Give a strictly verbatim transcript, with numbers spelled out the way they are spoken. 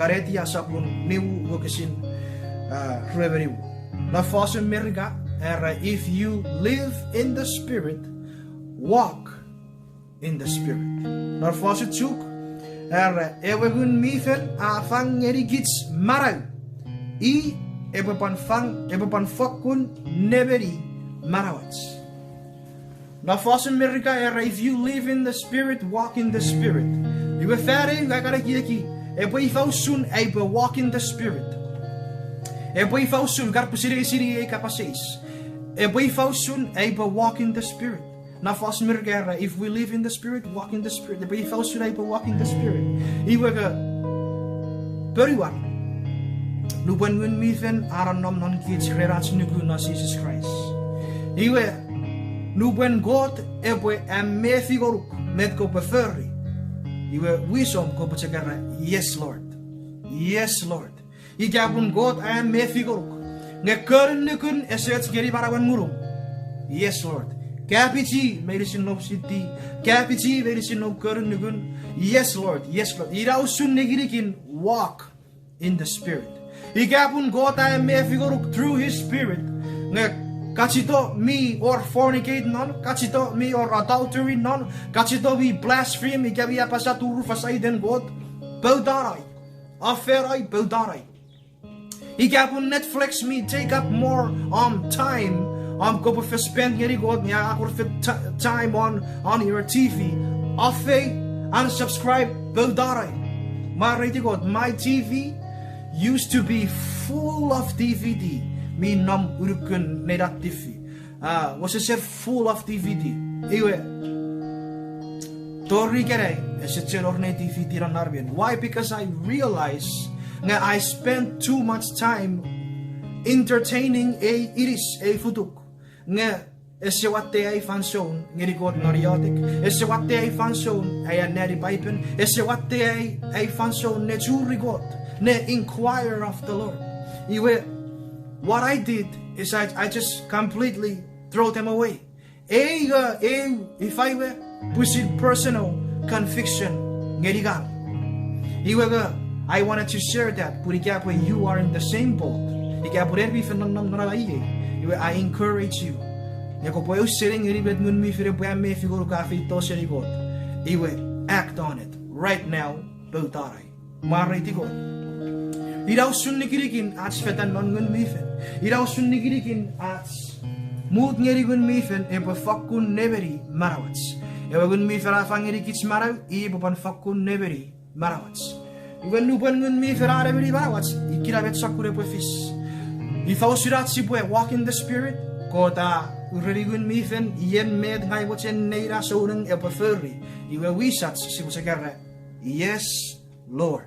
Kaletia sopun nimu wokisin, ah, rue me nimu. Non fosun Merika, era, if you live in the Spirit, walk in the Spirit. Non fosun Chuuk, era, ewe Ngun mi Fel a fang ngenikich manau, i epwe pwan fang, epwe pwan fokkun nemeni manauach. Non fosun Merika era, if you live in the Spirit, walk in the Spirit. Iwe fan ei ngang kan ekieki, epwe ifa usun aipwe walk in the Spirit? Epwe ifa usun, kar pwisin eisini ei kapas eis. Epwe ifa usun aipwe walk in the Spirit? Non fosun Merika era, if we live in the Spirit, walk in the Spirit. Epwe ifa usun aipwe walk in the Spirit? Iwe ke, ponuwan, nupwen Ngun mi Fel a nonnom non kich ren ach nuku non Jises Kraist. Iwe, nupwen Kot epwe amefi ngonuk met kopwe fori, iwe wisom kopwe chok era, yes, Lord. Yes, Lord. Ika pun Kot a amefi ngonuk, nge konun nukun ese och ngeni manauen ngunum, yes, Lord. Kapichi meinisin noum city, kapichi meinisin noum konun nukun, yes, Lord, yes, Lord. Ina usun nikinikin walk in the Spirit. Ika pun Kot a amefi ngonuk through His Spirit, nge kachito mi wor fornicate non, kachito mi wor adultery non, kachito mi blaspheme, ika mi apasa turufasai iten Kot, poutanai, afenai, poutanai. Ika pun Netflix mi take up more, um, time, um, kopwe fen spend ngeni Kot, nge a kon fen ti-, time on, on your T V. Afei, unsubscribe, poutanai. Mwareiti Kot, my T V used to be full of D V D. Mi nom unukun neina T V. Ah, wesewesen full of D V D. Iwe, tori ikenai, ese chuen wor nei D V D non armien. Why? Because I realize nge I spend too much time entertaining ei inis, ei futuk. Nge ese watte ai fansoun ngeni Kot non iotek. Ese watte ai fansoun ai anneani Paipen. Ese watte ai, ai fansoun ne churi Kot, ne inquire of the Lord. Iwe, what I did is I, I just completely throw them away. Ei nge, ei, ifa we, pwisin personal conviction ngeni ngang. Iwe nge, I wanted to share that, pun ika pwe you are in the same boat. Ika pwe en mi fen nonnom non ena iei. Iwe, I encourage you, nge kopwe ausening ngeni met Ngun mi Fel epwe amefi ngonuk a feito seni Kot. Iwe, act on it right now, poutanai. Mwareiti Kot. Ina usun nikinikin ach fetan non Ngun mi Fel. Ina usun nikinikin ach mut ngeni Ngun mi Fel epwe fakkun nemeni manauach. Ewe Ngun mi Fel a fang ngenikich manau, i epwe pwan fakkun nemeni manauach. Iwe nupwen Ngun mi Fel a nemeni manauach, ikkena met sokkun epwe fis. Ifa usun ach sipwe walk in the Spirit? Kot a ureni Ngun mi Fel, ien met ngang mochen neina souneng epwe fori. Iwe wisach sipwe chok era, yes, Lord.